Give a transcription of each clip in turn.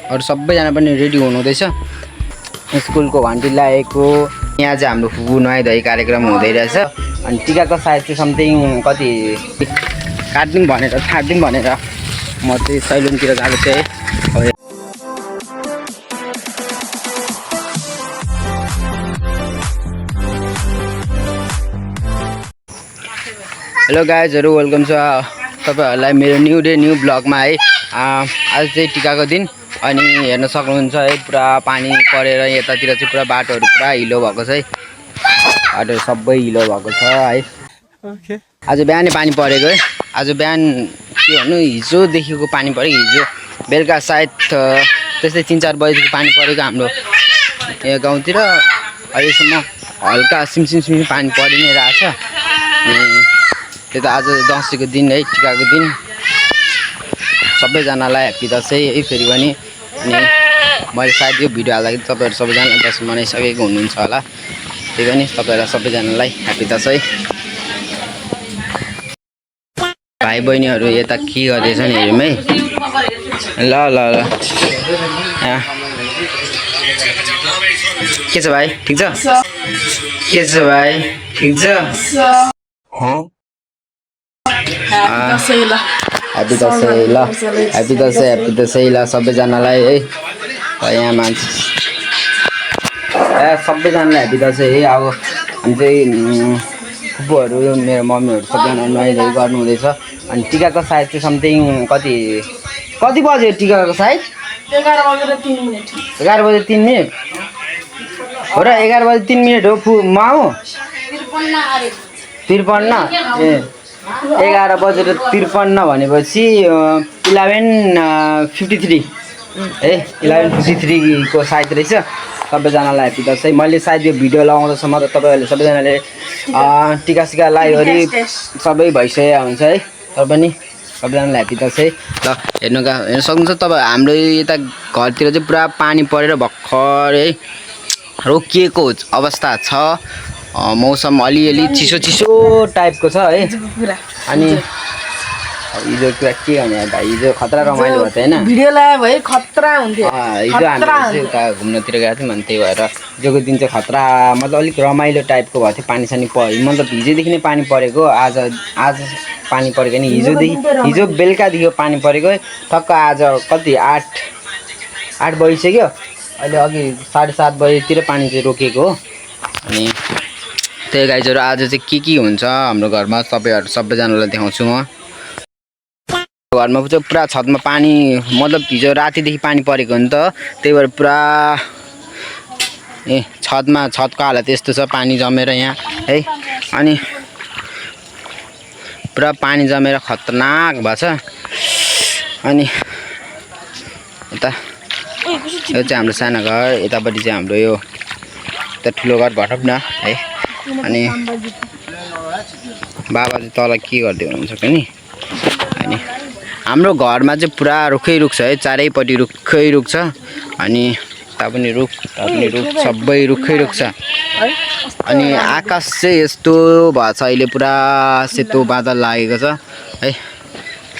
अरू सबैजना पनि रेडी हुनुहुँदैछ। स्कुलको घन्टी लागेको यहाँ चाहिँ हाम्रो फुपू नुहाइधुवाइ कार्यक्रम हुँदै रहेछ। अनि टिकाको सायद चाहिँ समथिङ कति काट्दिउँ भनेर छाड्दिउँ भनेर म चाहिँ सैलुनतिर गएको थिएँ। हेलो गाइजहरू, वेलकम छ तपाईँहरूलाई मेरो न्यू डे न्यू ब्लगमा है। आज चाहिँ टिकाको दिन अनि हेर्न सक्नुहुन्छ है, पुरा पानी परेर यतातिर चाहिँ पुरा बाटोहरू पुरा हिलो भएको छ है। बाटोहरू सबै हिलो भएको छ है। आज बिहानै पानी परेको है। आज बिहान के भन्नु, हिजोदेखिको पानी पऱ्यो। हिजो बेलुका सायद त्यस्तै 3-4 बजीदेखि पानी परेको हाम्रो यहाँ गाउँतिर। अहिलेसम्म हल्का सिमसिम पानी परि नै रहेछ। त्यो त आज दसैँको दिन है, टिकाको दिन। सबैजनालाई ह्याप्पी दसैँ है फेरि पनि। अनि मैले सायद यो भिडियो हाल्दाखेरि तपाईँहरू सबैजनाले दसैँ मनाइसकेको हुनुहुन्छ होला। त्यही पनि तपाईँहरूलाई सबैजनालाई ह्याप्पी दसैँ। भाइ बहिनीहरू यता के गर्दैछन् हेरौँ है। ल ल ल के छ भाइ, ठिक छ? के छ भाइ, ठिक छ? ह्याप्पी दसैँ ल, ह्याप्पी दसैँ, ह्याप्पी दसैँ ल सबैजनालाई है। यहाँ मान्छे सबैजनालाई ह्याप्पी दसैँ है। अब हामी चाहिँ फुपूहरू मेरो मम्मीहरू सबैजना नुहाइधुवाइ गर्नु हुँदैछ। अनि टिकाको सायद चाहिँ समथिङ कति बज्यो टिकाको सायद? 11 बजे 3 मिनट हो र। 11 बजे 3 मिनट हो म आऊ 53 ए 11 बजेर 53 भनेपछि 11:53 है। 11:53 को सायद रहेछ। सबैजनालाई ह्याप्पी दसैँ। मैले सायद यो भिडियो लगाउँदासम्म त तपाईँहरूले सबैजनाले टिका सिका लगाइवरी सबै भइसकेको हुन्छ है। तर पनि सबैजनालाई ह्याप्पी दसैँ ल। हेर्न सक्नुहुन्छ तपाईँ, हाम्रो यता घरतिर चाहिँ पुरा पानी परेर भर्खर है रोकिएको अवस्था छ। मौसम अलिअलि चिसो टाइपको छ है। अनि हिजो कुरा के भने भाइ, हिजो खतरा रमाइलो भयो त होइन? भिडियो लगायो भाइ खतरा हुन्थ्यो। हिजो हामी चाहिँ उता घुम्नतिर गएको थियौँ। अनि त्यही भएर हिजोको दिन चाहिँ खतरा मतलब अलिक रमाइलो टाइपको भएको थियो। पानी सानी पऱ्यो मतलब हिजोदेखि नै पानी परेको। आज पानी परेको नि हिजो बेलुकादेखि पानी परेको। ठक्क आज कति 8 बजिसक्यो। अहिले अघि 7:30 बजीतिर पानी चाहिँ रोकिएको हो। अनि त्यही गाइजहरू आज चाहिँ के हुन्छ हाम्रो घरमा सबैजनालाई देखाउँछु म। घरमा चाहिँ पुरा छतमा पानी मतलब हिजो रातिदेखि पानी परेको हो नि त। त्यही भएर पुरा छतको हालत यस्तो छ, पानी जमेर यहाँ है। अनि पुरा पानी जमेर खतरनाक भएको छ। अनि यता यो चाहिँ हाम्रो सानो घर, यतापट्टि चाहिँ हाम्रो यो यता ठुलो घर भनौँ न है। अनि बाबा चाहिँ तल के गर्दै हुनुहुन्छ नि। अनि हाम्रो घरमा चाहिँ पुरा रुखै रुख छ है, चारैपट्टि रुखै रुख छ। अनि ता पनि रुख सबै रुखै रुख छ। अनि आकाश चाहिँ यस्तो भएको छ अहिले, पुरा सेतो बादल लागेको छ है।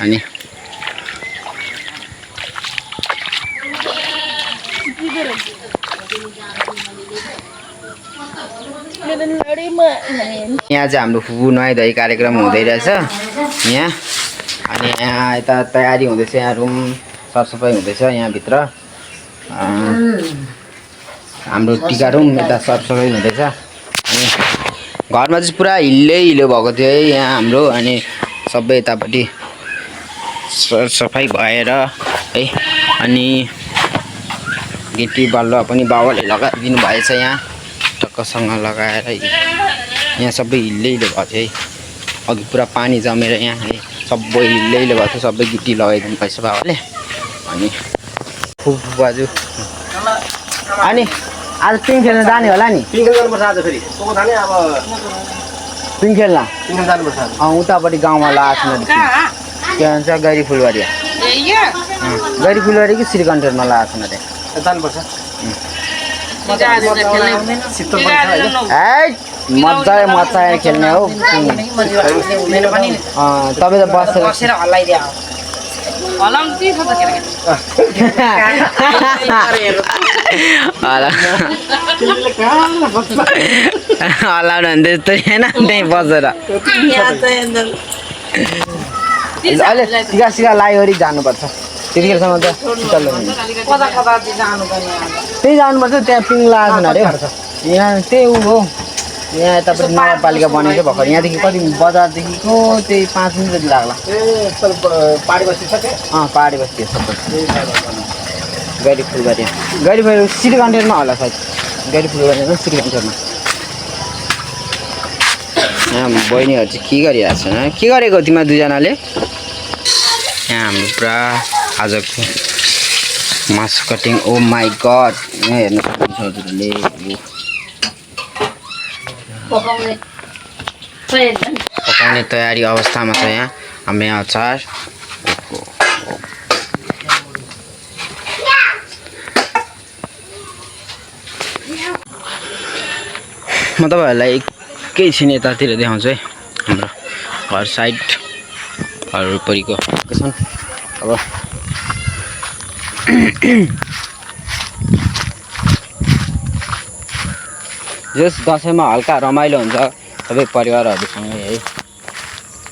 अनि यहाँ चाहिँ हाम्रो फुपू नुहाइधुवाइ कार्यक्रम हुँदै रहेछ यहाँ। अनि यहाँ यता तयारी हुँदैछ, यहाँ रुम सरसफाइ हुँदैछ यहाँभित्र। हाम्रो टिका रुम यता सरसफाइ हुँदैछ। अनि घरमा चाहिँ पुरा हिलो भएको थियो है यहाँ हाम्रो। अनि सबै यतापट्टि सरसफाइ भएर है। अनि गिटी बल्ल पनि बाबाले लगाइदिनु भएछ यहाँ टक्कसँग लगाएर। यहाँ सबै हिलो भएको थियो है। अघि पुरा पानी जमेर यहाँ है सबै हिलो भएको थियो। सबै गिटी लगाइदिनु भएछ बाबाले। अनि फुपू बाजु अनि आज पिङ खेल्न जाने होला नि? पिङ खेल्नुपर्छ आज फेरि। पिङ खेल्न जानुपर्छ। उतापट्टि गाउँमा लगाएको छ के भन्छ गैरी फुलबारी कि श्रीकण्ठरमा लगाएको छ अरे जानुपर्छ। मजाले खेल्ने हो। तपाईँ त बसेर हल्लाउनु भने त्यस्तै होइन त्यहीँ बसेर अहिले टिका सिका लगाइवरि जानुपर्छ त्यतिखेरसम्म त चल्नु त्यही जानुपर्छ त्यहाँ पिङ लगाएको छैन अरे यहाँ त्यही ऊ हो यहाँ यतापट्टि नगरपालिका बनेको छ भर्खर यहाँदेखि कति बजारदेखिको त्यही 5 मिनट जति लाग्ला पाडी बस्ती छ पाहाडी बस्ती सबै गैरी फुलबारी सिटी कन्टेनमा होला सायद गैरी फुलबारीमा सिटी कन्टेनमा यहाँ बहिनीहरू चाहिँ के गरिरहेको छ के गरेको तिमीहरू दुईजनाले यहाँ हाम्रो पुरा आजको मासु कटिङ ओ माई गड यहाँ हेर्नु सक्नुहुन्छ हजुरहरूले पकाउने तयारी अवस्थामा छ यहाँ हाम्रो यहाँ अचार म तपाईँहरूलाई एकैछिन यतातिर देखाउँछु है हाम्रो घर साइड वरिपरिको छन् अब जस दसैँमा हल्का रमाइलो हुन्छ सबै परिवारहरूसँगै है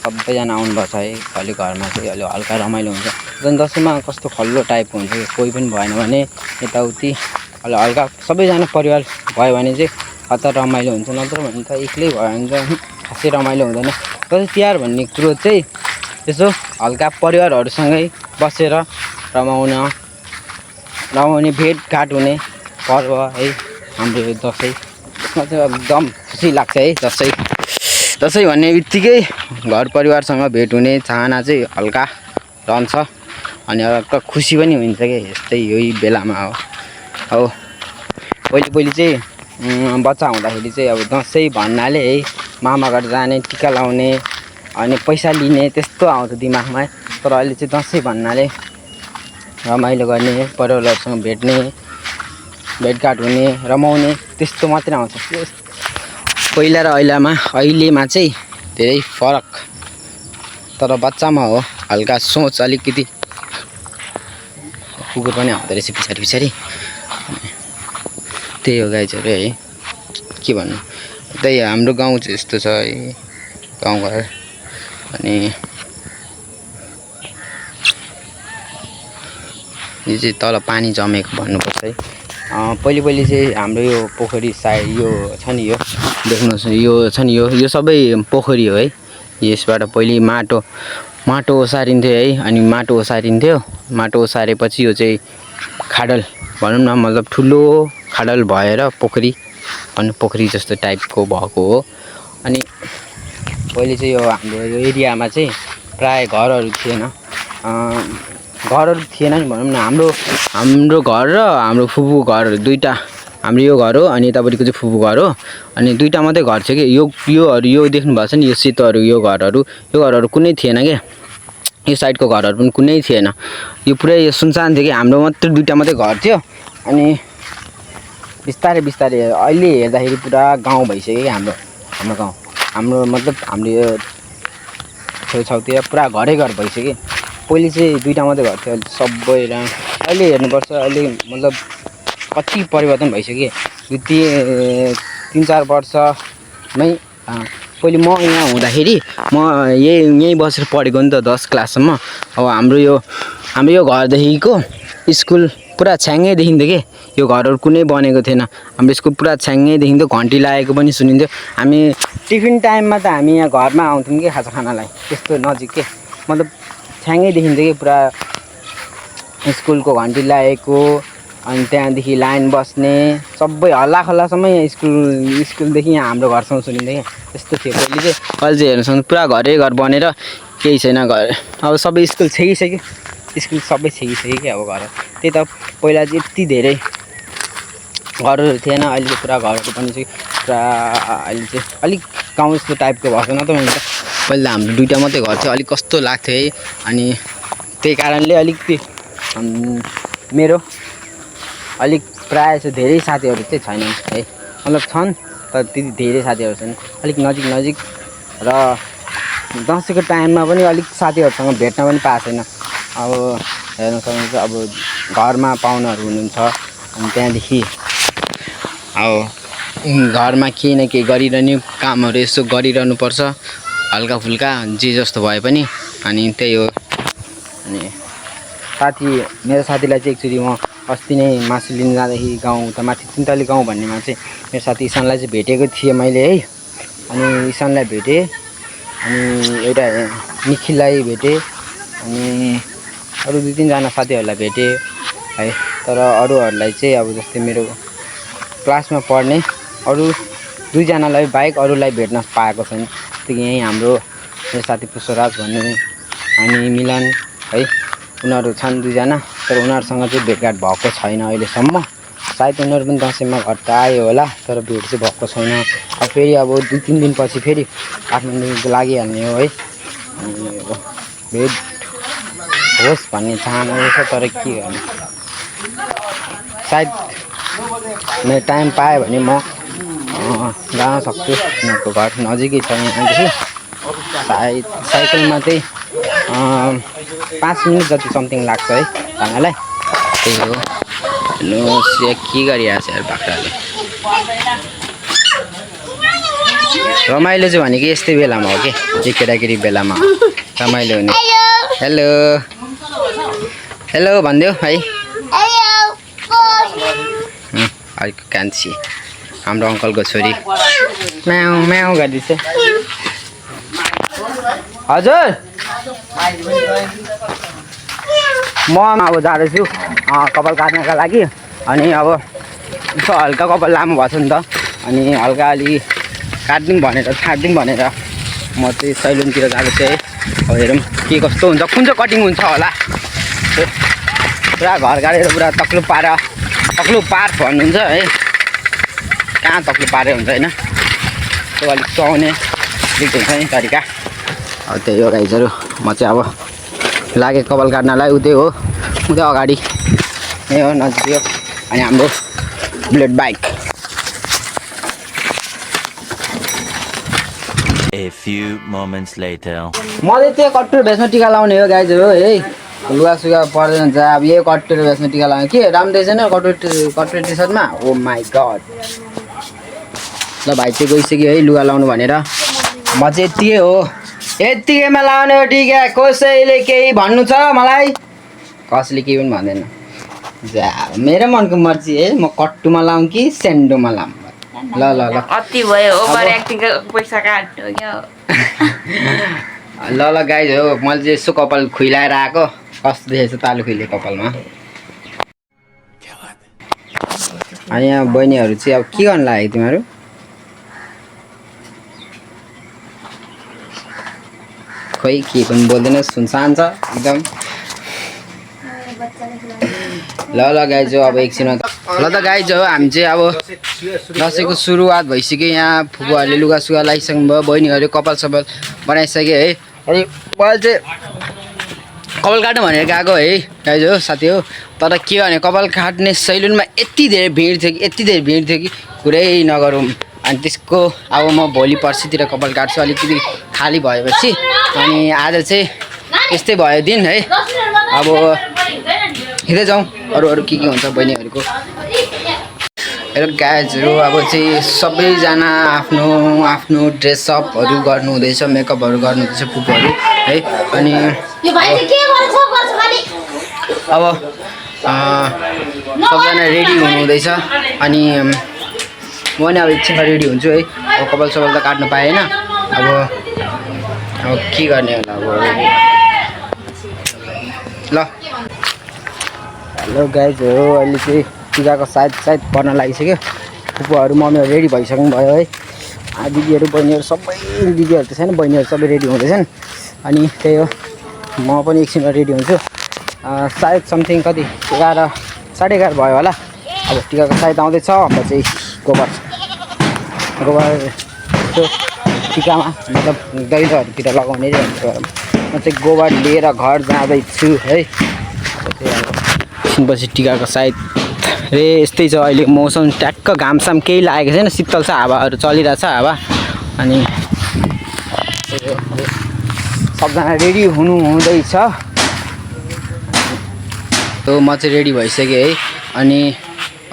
सबैजना आउनुभएको छ है अलि घरमा चाहिँ अलि हल्का रमाइलो हुन्छ झन् दसैँमा कस्तो खल्लो टाइपको हुन्छ कि कोही पनि भएन भने यताउति अलि हल्का सबैजना परिवार भयो भने चाहिँ कता रमाइलो हुन्छ नत्र भने त एक्लै भयो भने चाहिँ खासै रमाइलो हुँदैन दसैँ तिहार भन्ने कुरो चाहिँ यसो हल्का परिवारहरूसँगै बसेर रमाउने भेटघाट हुने पर्व है हाम्रो यो दसैँ यसमा चाहिँ एकदम खुसी लाग्छ है दसैँ भन्ने बित्तिकै घर परिवारसँग भेट हुने चाहना चाहिँ हल्का रहन्छ अनि हल्का खुसी पनि हुन्छ कि यस्तै यही बेलामा हो अब पहिले चाहिँ बच्चा हुँदाखेरि चाहिँ अब दसैँ भन्नाले है मामा घर जाने टिका लाउने अनि पैसा लिने त्यस्तो आउँथ्यो दिमागमा तर अहिले चाहिँ दसैँ भन्नाले रमाइलो गर्ने परिवारहरूसँग भेट्ने भेटघाट हुने रमाउने त्यस्तो मात्रै आउँछ पहिला र अहिलेमा चाहिँ धेरै फरक तर बच्चामा हो हल्का सोच अलिकति कुकुर पनि आउँदो रहेछ पछाडि त्यही हो गाइजहरू है के भन्नु त्यही हाम्रो गाउँ चाहिँ यस्तो छ है गाउँघर अनि यो चाहिँ तल पानी जमेको भन्नुपर्छ है पहिले चाहिँ हाम्रो यो पोखरी साइड यो छ नि यो देख्नुहोस् यो छ नि यो सबै पोखरी हो है यसबाट पहिले माटो ओसारिन्थ्यो है अनि माटो ओसारेपछि यो चाहिँ खाडल भनौँ न मतलब ठुलो खाडल भएर पोखरी जस्तो टाइपको भएको हो अनि पहिले चाहिँ यो हाम्रो यो एरियामा चाहिँ प्राय घरहरू थिएन नि भनौँ न हाम्रो घर र हाम्रो फुपूको घर दुईवटा हाम्रो यो घर हो अनि यतापट्टिको चाहिँ फुपूको घर हो अनि दुईवटा मात्रै घर छ कि यो देख्नु भएको छ नि यो सेतोहरू यो घरहरू कुनै थिएन क्या यो साइडको घरहरू पनि कुनै थिएन यो पुरै यो सुनसान थियो कि हाम्रो मात्रै दुईवटा मात्रै घर थियो अनि बिस्तारै अहिले हेर्दाखेरि पुरा गाउँ भइसक्यो कि हाम्रो गाउँ हाम्रो मतलब हाम्रो यो छेउछाउतिर पुरा घरै घर भइसक्यो पहिले चाहिँ दुईवटा मात्रै घर थियो सबै र अहिले हेर्नुपर्छ अहिले मतलब कति परिवर्तन भइसक्यो यो 3-4 वर्षमै पहिले म यहाँ हुँदाखेरि म यहीँ बसेर पढेको नि त 10 क्लाससम्म अब हाम्रो यो घरदेखिको स्कुल पुरा छ्याङ्गै देखिन्थ्यो कि यो घरहरू कुनै बनेको थिएन हाम्रो स्कुल पुरा छ्याङ्गै देखिन्थ्यो घन्टी लागेको पनि सुनिन्थ्यो हामी टिफिन टाइममा त हामी यहाँ घरमा आउँथ्यौँ कि खानालाई त्यस्तो नजिक के मतलब छ्याङ्गै देखिन्थ्यो कि पुरा स्कुलको घन्टी लागेको अनि त्यहाँदेखि लाइन बस्ने सबै हल्लाखल्लासम्म यहाँ स्कुलदेखि यहाँ हाम्रो घरसम्म सुनिन्थ्यो क्या त्यस्तो थियो पहिले चाहिँ अहिले चाहिँ हेर्नुहोस् पुरा घरै घर बनेर केही छैन घर अब सबै स्कुल छेकिसक्यो सबै छेकिसक्यो कि अब घर त्यही त पहिला चाहिँ यति धेरै घरहरू थिएन अहिले चाहिँ पुरा घरहरू पनि चाहिँ पुरा अहिले चाहिँ अलिक गाउँ जस्तो टाइपको भएको छैन त मैले त पहिला हाम्रो दुईवटा मात्रै घर थियो अलिक कस्तो लाग्थ्यो है अनि त्यही कारणले अलिकति मेरो अलिक प्रायः चाहिँ धेरै साथीहरू चाहिँ छैनन् है मतलब छन् तर त्यति धेरै साथीहरू छन् अलिक नजिक र दसैँको टाइममा पनि अलिक साथीहरूसँग भेट्न पनि पाएको छैन अब हेर्न सक्नुहुन्छ अब घरमा पाहुनाहरू हुनुहुन्छ अनि त्यहाँदेखि अब घरमा केही न केही गरिरहने कामहरू यसो गरिरहनुपर्छ हल्का फुल्का जे जस्तो भए पनि अनि त्यही हो। अनि मेरो साथीलाई चाहिँ एकचोटि म अस्ति नै मासु लिन जाँदाखेरि गाउँ त माथि तिनतली गाउँ भन्नेमा चाहिँ मेरो साथी ईशानलाई चाहिँ भेटेको थिएँ मैले है। अनि ईशानलाई भेटेँ अनि एउटा निखिललाई भेटेँ अनि अरू 2-3 साथीहरूलाई भेटेँ है। तर अरूहरूलाई चाहिँ अब जस्तै मेरो क्लासमा पढ्ने अरू 2जनालाई बाहेक अरूलाई भेट्न पाएको छैन। जस्तै कि यहीँ हाम्रो मेरो साथी पुष्पराज भन्ने अनि मिलन है उनीहरू छन् 2जना तर उनीहरूसँग चाहिँ भेटघाट भएको छैन अहिलेसम्म। सायद उनीहरू पनि दसैँमा घर त आयो होला तर भेट चाहिँ भएको छैन। अब फेरि अब 2-3 दिनपछि फेरि काठमाडौँ लागिहाल्ने हो है। अनि अब भेट होस् भन्ने चाहना छ तर के गर्ने सायद मैले टाइम पाएँ भने म जान सक्छु। उनीहरूको घर नजिकै छ यहाँदेखि सायद साइकलमा चाहिँ 5 मिनट जति समथिङ लाग्छ है जानलाई। त्यही हो। हेलो के गरिरहेको छ यार बाख्राले। रमाइलो चाहिँ भनेको यस्तै बेलामा हो कि केटाकेटी बेलामा रमाइलो हुने। हेलो हेलो भनिदेऊ है। अलिक कान्छी हाम्रो अङ्कलको छोरी म्याउ म्याउ गर्दैछ। हजुर म अब जाँदैछु कपाल काट्नका लागि। अनि अब यसो हल्का कपाल लामो भएको छ नि त अनि हल्का अलि काटिदिउँ भनेर छाडिदिउँ भनेर म चाहिँ सैलुनतिर जाँदैछु है। अब हेरौँ के कस्तो हुन्छ कुन चाहिँ कटिङ हुन्छ होला। पुरा घर गाडेर पुरा तक्लुप पार भन्नुहुन्छ है। कहाँ तक्लुप पारे हुन्छ होइन त्यो अलिक सुहाउने अलिक हुन्छ नि तरिका। अब त्यही हो गाइजहरू म चाहिँ अब लागेँ कपाल काट्नलाई उतै हो उतै अगाडि यही हो नजिक हो। अनि हाम्रो bullet bike A few moments later. मैले त्यो कट्टुर भेस्टमा टिका लाउने हो गाइजहरू है। लुगासुगा पर्दैन हुन्छ अब यही कट्टुर भेस्टमा टिका लाउने के राम्रो रहेछ नि कट्टुर टी सर्टमा। ओ माई गड ल भाइ चाहिँ गइसक्यो है लुगा लाउनु भनेर। म चाहिँ यतिकै हो यतिकैमा लाउने हो टिका। कसैले केही भन्नु छ मलाई कसैले केही पनि भन्दैन। जा मेरो मनको मर्जी है म कट्टुमा लाउँ कि सेन्डोमा लाउँ। ल ल ल अति भयो ओभर एक्टिङको पैसा काट्यो क्या। ल ल गाइज हो मैले चाहिँ यसो कपाल खुइलाएर आएको कस्तो देखेछ तालु खुइले कपालमा। अनि यहाँ बहिनीहरू चाहिँ अब के गर्नु लाग्यो तिमीहरू। खोइ के पनि बोल्दैन सुनसान छ एकदम। ल ल गाइज हो अब एकछिनमा ल त गाइज हो हामी चाहिँ अब दसैँको सुरुवात भइसक्यो। यहाँ फुपूहरूले लुगासुगा लगाइसक्नु भयो बहिनीहरूले कपाल सपाल बनाइसक्यो है। अनि मैले चाहिँ कपाल काट्नु भनेर गएको है गाइज हो साथी हो। तर के भने कपाल काट्ने सैलुनमा यति धेरै भिड थियो कि कुरै नगरौँ। अनि त्यसको अब म भोलि पर्सितिर कपाल काट्छु अलिकति खाली भएपछि। अनि आज चाहिँ यस्तै भयो दिन है। अब हिँड्दै जाउँ अरू के हुन्छ बहिनीहरूको। हेलो गाइजहरू अब चाहिँ सबैजना आफ्नो ड्रेसअपहरू गर्नु हुँदैछ मेकअपहरू गर्नु हुँदैछ फुपूहरू है। अनि अब सबजना रेडी हुनु हुँदैछ। अनि म नि अब एकछिनमा रेडी हुन्छु है। अब कपाल सपाल त काट्नु पाएन अब के गर्ने होला अब ल। हेलो गाइजहरू अहिले चाहिँ टिकाको सायद पर्न लागिसक्यो। फुपूहरू मम्मीहरू रेडी भइसक्नु भयो है। दिदीहरू बहिनीहरू सबै दिदीहरू त छैन बहिनीहरू सबै रेडी हुँदैछन्। अनि त्यही हो म पनि एकछिनमा रेडी हुन्छु। सायद समथिङ कति 11:30 भयो होला। अब टिकाको सायद आउँदैछ। अब चाहिँ गोबर त्यो टिकामा मतलब दैलोहरूतिर लगाउने म चाहिँ गोबर लिएर घर जाँदैछु है। एकछिनपछि टिकाको सायद रे यस्तै छ अहिले मौसम ट्याक्क घामसाम केही लागेको छैन शीतल छ हावाहरू चलिरहेछ हावा। अनि सबजना रेडी हुँदैछ हो म चाहिँ रेडी भइसकेँ है अनि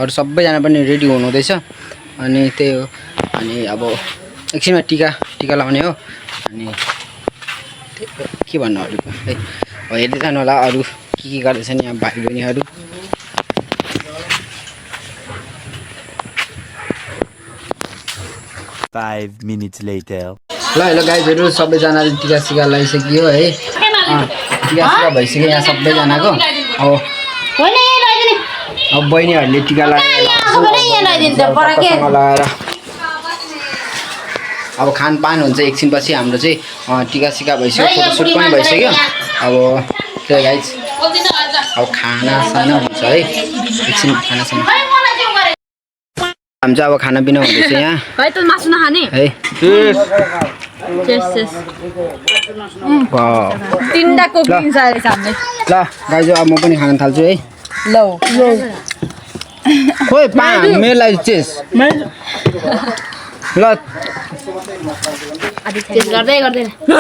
अरू सबैजना पनि रेडी हुनुहुँदैछ अनि त्यही हो अनि अब एकछिनमा टिका लाउने हो अनि के भन्नु अरू है अब हेर्दै जानु होला अरू के गर्दैछन् यहाँ भाइ बहिनीहरू 5 minutes later. ल गाइजहरू सबैजनाले टिका सिका लगाइसक्यो है टिका सिका भइसक्यो यहाँ सबैजनाको अब बहिनीहरूले टिका लगाएर अब खानपान हुन्छ एकछिनपछि हाम्रो चाहिँ टिका सिका भइसक्यो फोटोसुट पनि भइसक्यो अब त्यही गाइज अब खानासाना हुन्छ है एकछिन खानासाना हामी चाहिँ अब खानापिना हुँदैछ यहाँ है त मासु नखाने है तीनटा कोक दिन्छ अहिले हामीले ल गाइज अब म पनि खान थाल्छु है ल खोइ मेरो लागि चेस ल चेस गर्दै गर्दैन ल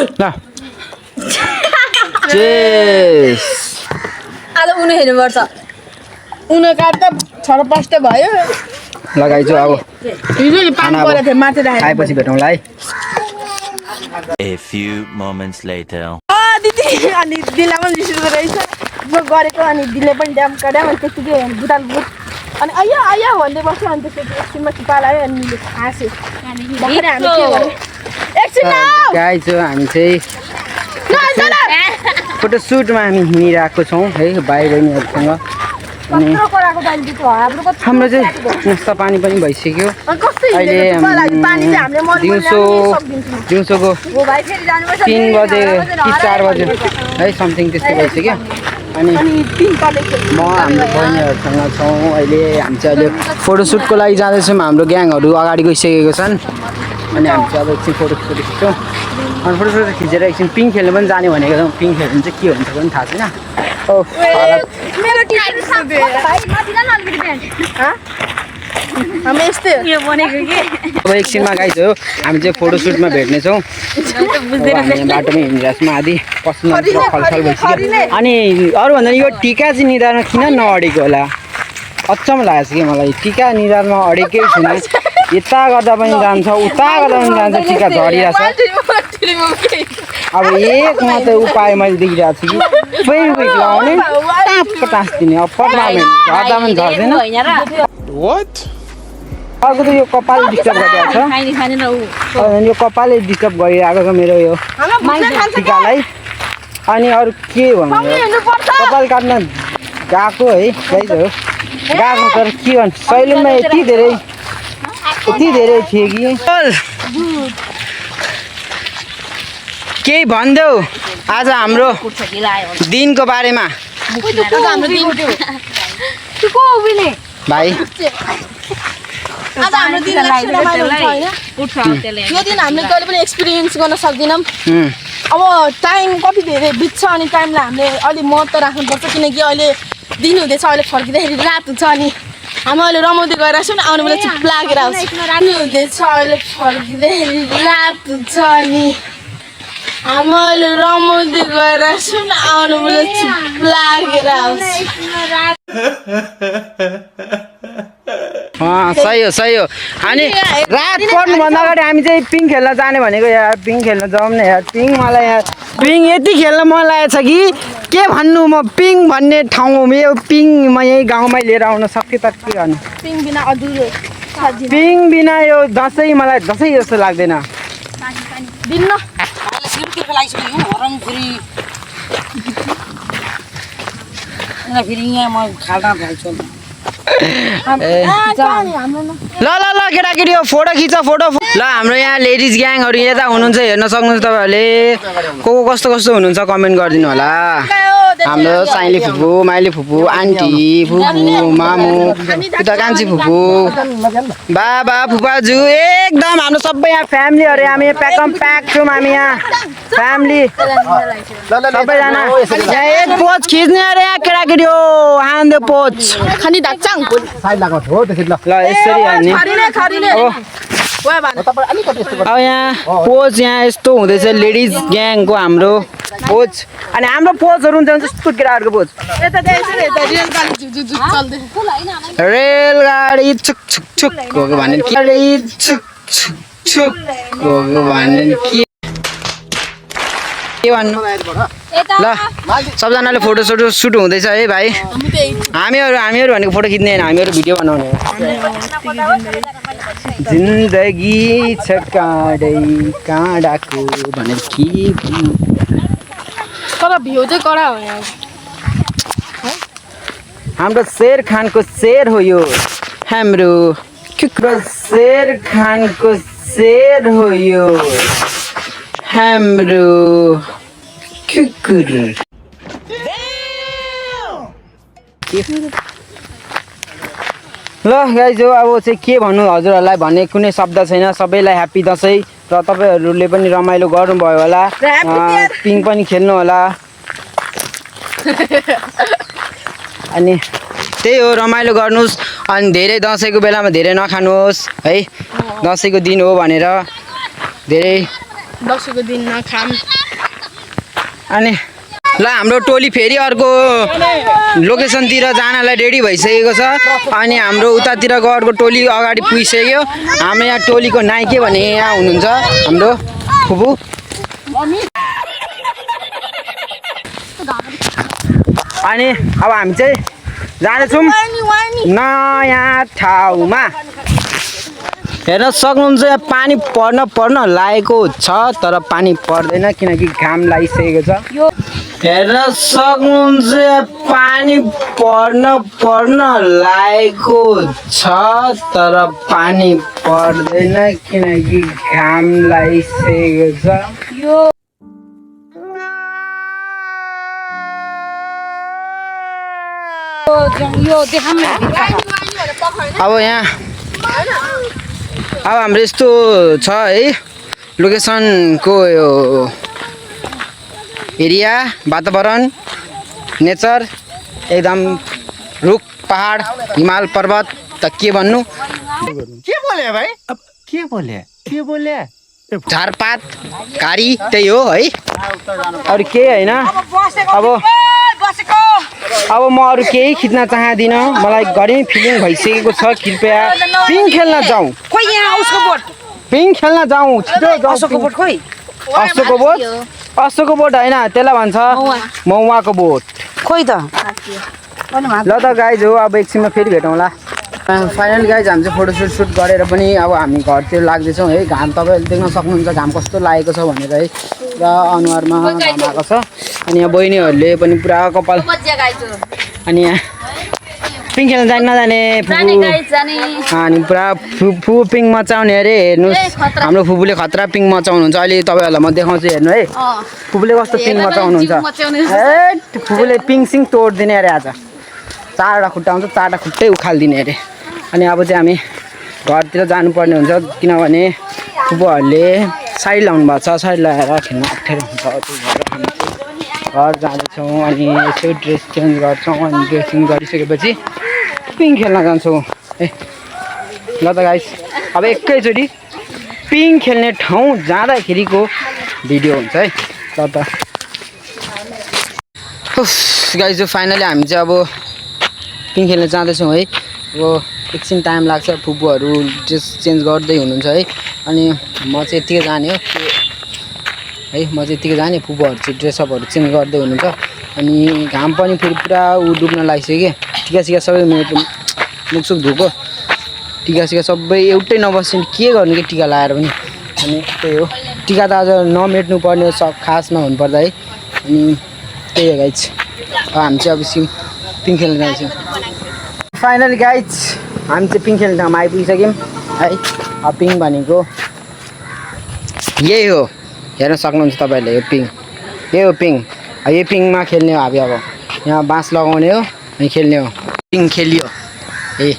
चेस आज उनी हेर्नुपर्छ उनी काट्दा छरपष्ट भयो लगाइछु अब पानी परेको थियो माथि राखेको खाएपछि भेटौँला है A few moments later. दिदी अनि दिदीलाई पनि रिस उठ्दो रहेछ म गरेको अनि दिदीले पनि ड्याम काट्यो अनि त्यतिकै बुटाल बुट अनि आयो भन्दै बस्यो अनि त्यसपछि एकछिनमा टिपा लगायो अनि मिले हाँस्यो भर्खरै हामी के गर्यो एकछिन गाइज हामी चाहिँ फोटोसुटमा हामी हिँडिरहेको छौँ है भाइ बहिनीहरूसँग अनि हाम्रो चाहिँ नास्ता पानी पनि भइसक्यो अहिले दिउँसोको 3 बजे कि 4 बजे है समथिङ त्यस्तो भइसक्यो अनि म हाम्रो बहिनीहरूसँग छौँ अहिले हामी चाहिँ अहिले फोटोसुटको लागि जाँदैछौँ हाम्रो ग्याङहरू अगाडि गइसकेको छन् अनि हामी चाहिँ अब एकछिन फोटोसुट खिच्छौँ अनि फोटोसुट खिचेर एकछिन पिङ खेल्नु पनि जाने भनेको छौँ पिङ खेल्नु चाहिँ के हुन्छ पनि थाहा छैन मेरो टिचर भाइ माथिला न अलिकति प्यान्ट हामी यस्तै यो बनेको के अब एकछिनमा गाइज हो हामी चाहिँ फोटोसुटमा भेट्नेछौँ बाटोमै हिँडिरहेको छौँ आदि पसिना खलखल भइसक्यो अनि अरूभन्दा यो टिका चाहिँ निधारमा किन नअडेको होला अचम्म लागेको छ कि मलाई टिका निधारमा अडेकै छैन यता गर्दा पनि जान्छ उता गर्दा पनि जान्छ टिका झरिरहेको छ अब एक मात्रै उपाय मैले देखिरहेको छु कि फेभिक्विक लगाउने टाँपको टाँसिदिने अब पटमा झर्दा पनि झर्दैन अर्को त यो कपाल डिस्टर्ब गरिरहेको छ यो कपालले डिस्टर्ब गरिरहेको छ मेरो यो टिकालाई अनि अरू के भन्नु कपाल काट्न गएको है गाइज हो गएको तर के भन्नु सैलुनमा यति धेरै थियो कि केही भनिदेऊ आज हाम्रो दिनको बारेमा भाइ आज हाम्रो दिन रमाइलो हुन्छ हैन यो दिन हामीले कहिले पनि एक्सपिरियन्स गर्न सक्दैनौँ अब टाइम कति धेरै बित्छ अनि टाइमलाई हामीले अलि महत्त्व राख्नुपर्छ किनकि अहिले दिन हुँदैछ अहिले फर्किँदाखेरि रात हुन्छ अनि हामी अहिले रमाउँदै गइरहेको छौँ आउने बेला चिप लागेर आउँछ हुँदैछ अहिले फर्किँदाखेरि रात हुन्छ अनि हामी अहिले रमाउँदै गइरहेको छौँ आउने बेला चिप लागेर आउँछ सही हो अनि रात पर्नुभन्दा अगाडि हामी चाहिँ पिङ खेल्न जाने भनेको यार पिङ खेल्न जाउँ न यार पिङ मलाई यार पिङ यति खेल्न मन लागेको छ कि के भन्नु म पिङ भन्ने ठाउँ यो पिङ म यहीँ गाउँमै लिएर आउन सक्थेँ त के गर्नु पिङ बिना अधुरो पिङ बिना यो दसैँ मलाई दसैँ जस्तो लाग्दैन दिन्न फेरि यहाँ म खाल्टा भाइछु ल केटाकेटी हो फोटो खिच फोटो ल हाम्रो यहाँ लेडिज ग्याङहरू यता हुनुहुन्छ हेर्न सक्नुहुन्छ तपाईँहरूले को कस्तो हुनुहुन्छ कमेन्ट गरिदिनु होला हाम्रो साइली फुपू माइली फुपू आन्टी फुपू मामु उता कान्छी फुपू बाबा फुपाजु एकदम हाम्रो सबै यहाँ फ्यामिलीहरू हामी प्याकम प्याक छौँ हामी यहाँ फ्यामिली सबैजना यहाँ एक पोज खिच्ने अरे यहाँ केटाकेटी हो हान्दे पोज खानी ढाक्चाङ ल यसरी हान्ने अब यहाँ पोज यहाँ यस्तो हुँदैछ लेडिज ग्याङको हाम्रो पोज अनि हाम्रो पोजहरू हुन्छ भने जस्तो केटाहरूको पोज यता रेलगाडी झुझुझु चल्दैछ रेलगाडी छुक छुक छुक गएको भने गाडी छुक छुक छुक गएको भने के भन्नु ल सबजनाले फोटो सोटो सुट हुँदैछ है भाइ हामीहरू भनेको फोटो खिच्ने होइन हामीहरू भिडियो बनाउने जिन्दगी छ काँडै काँडाको भनेर के तर भ्यू चाहिँ कडा हो यहाँ हाम्रो शेर खानको शेर हो यो हाम्रो शेर खानको शेर हो यो हाम्रो कुकुर ल गाइज हो अब चाहिँ के भन्नु हजुरहरूलाई भन्ने कुनै शब्द छैन सबैलाई ह्याप्पी दसैँ र तपाईँहरूले पनि रमाइलो गर्नुभयो होला पिङ पनि खेल्नु होला अनि त्यही हो रमाइलो गर्नुहोस् अनि धेरै दसैँको बेलामा धेरै नखानुहोस् है दसैँको दिन हो भनेर धेरै दसैँको दिन नखाम अनि ल हाम्रो टोली फेरि अर्को लोकेसनतिर जानलाई रेडी भइसकेको छ अनि हाम्रो उतातिरको अर्को टोली अगाडि पुगिसक्यो हाम्रो यहाँ टोलीको नायके भने यहाँ हुनुहुन्छ हाम्रो फुपू अनि अब हामी चाहिँ जाँदैछौँ नयाँ ठाउँमा हेर्न सक्नुहुन्छ यहाँ पानी पर्न लागेको छ तर पानी पर्दैन किनकि घाम लागिसकेको छ हेर्न सक्नुहुन्छ यहाँ पानी पर्न लागेको छ तर पानी पर्दैन किनकि घाम लागिसकेको छ अब यहाँ अब हाम्रो यस्तो छ है लोकेसनको यो एरिया वातावरण नेचर एकदम रुख पहाड हिमाल पर्वत त के भन्नु के बोले भाइ अब के बोले झारपात घारी त्यही हो है अरू केही होइन अब म अरू केही खिच्न चाहदिनँ मलाई घरि फिलिङ भइसकेको छ कृपया पिङ खेल्न जाउँ पिङ खेल्न जाउँ छिटो जाउँ अशोकको बोट होइन त्यसलाई भन्छ मौवाको बोट खोइ त ल त गाइज हो अब एकछिनमा फेरि भेटौँला फाइनल गाइज हामी चाहिँ फोटोसुट सुट गरेर पनि अब हामी घरतिर लाग्दैछौँ है घाम तपाईँहरूले देख्न सक्नुहुन्छ घाम कस्तो लागेको छ भनेर है पुरा अनुहारमा घाम आएको छ अनि यहाँ बहिनीहरूले पनि पुरा कपाल अनि यहाँ पिङ खेल्न जाने नजाने अनि पुरा फुपू पिङ मचाउने अरे हेर्नुहोस् हाम्रो फुपूले खतरा पिङ मचाउनुहुन्छ अहिले तपाईँहरूलाई म देखाउँछु हेर्नु है फुपूले कस्तो पिङ मचाउनुहुन्छ ए फुपूले पिङ सिङ तोडिदिने अरे आज चारवटा खुट्टा आउँछ चारवटा खुट्टै उखालिदिने अरे अनि अब चाहिँ हामी घरतिर जानुपर्ने हुन्छ किनभने फुपूहरूले साडी लाउनु भएको छ साडी लगाएर खेल्न अप्ठ्यारो हुन्छ त्यही भएर हामी चाहिँ घर जाँदैछौँ अनि यसो ड्रेस चेन्ज गर्छौँ अनि ड्रेसिङ गरिसकेपछि पिङ खेल्न जान्छौँ ए ल त गाइस अब एकैचोटि पिङ खेल्ने ठाउँ जाँदाखेरिको भिडियो हुन्छ है ल त गाइस जो फाइनली हामी चाहिँ अब पिङ खेल्न जाँदैछौँ है अब एकछिन टाइम लाग्छ फुपूहरू ड्रेस चेन्ज गर्दै हुनुहुन्छ है अनि म चाहिँ यत्तिकै जाने हो है म चाहिँ यत्तिकै जाने फुपूहरू चाहिँ ड्रेसअपहरू चेन्ज गर्दै हुनुहुन्छ अनि घाम पनि फेरि पुरा डुब्न लागिसक्यो टिका सिका सबै मुखसुख धोएको टिका सिका सबै एउटै नबस्ने के गर्नु कि टिका लगाएर पनि अनि त्यही हो टिका त आज नमेट्नु पर्ने खासमा हुनुपर्दा है अनि त्यही हो गाइज हामी चाहिँ अब एकछिन पिङ खेल्न जान्छौँ फाइनली गाइज हामी चाहिँ पिङ खेल्ने ठाउँमा आइपुगिसक्यौँ है अब पिङ भनेको यही हो हेर्न सक्नुहुन्छ तपाईँहरूले यो पिङ यही हो पिङ यही पिङमा खेल्ने हो हामी अब यहाँ बाँस लगाउने हो अनि खेल्ने हो पिङ खेलियो ए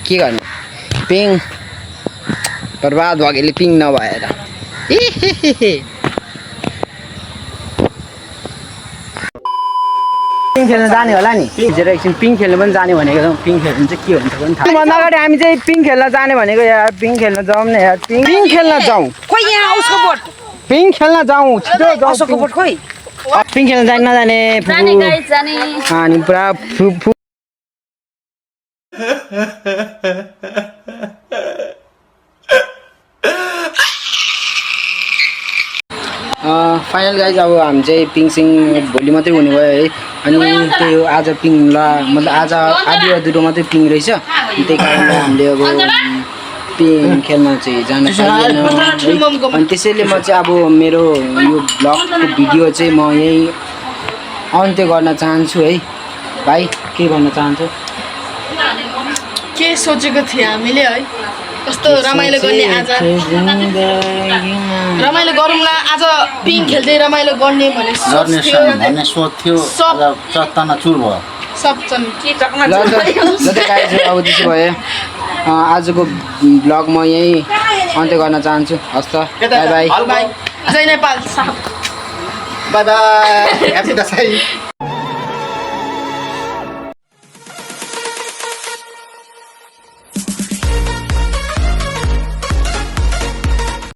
के गर्ने पिङ बर्बाद भयो पिङ नभएर पिङ खेल्न जाने होला नि हिजो एकछिन पिङ खेल्नु पनि जाने भनेको छौँ पिङ खेल्नु चाहिँ के हुन्छ पनि थाहा भन्दा अगाडि हामी चाहिँ पिङ खेल्न जाने भनेको यार पिङ खेल्न जाउँ न यार पिङ खेल्न जाउँ पिङ खेल्न जाउँ छिटो जाउँ पिङ खेल्न जाने नजाने जाने गाइस जाने अनि पुरा फाइनल गाइज अब हामी चाहिँ पिङसिङ भोलि मात्रै हुने भयो है अनि त्यही हो आज पिङ मतलब आज आधी अधुरो मात्रै पिङ रहेछ त्यही कारणले हामीले अब पिङ खेल्न चाहिँ जान पाइँदैन है। अनि त्यसैले म चाहिँ अब मेरो यो ब्लगको भिडियो चाहिँ म यही अन्त्य गर्न चाहन्छु है। भाइ के भन्न चाहन्छु? के सोचेको थिएँ हामीले है कस्तो रमाइलो गर्ने आज रमाइलो गरौँला आज पिङ खेल्दै रमाइलो गर्ने भन्ने सोच थियो आज चट्टानचुर भयो सब छन् के ल त गाइज अब त्यसो भए आजको ब्लग म यही अन्त्य गर्न चाहन्छु। हस् त बाई बाई जय Nepal bye bye happy Dashain.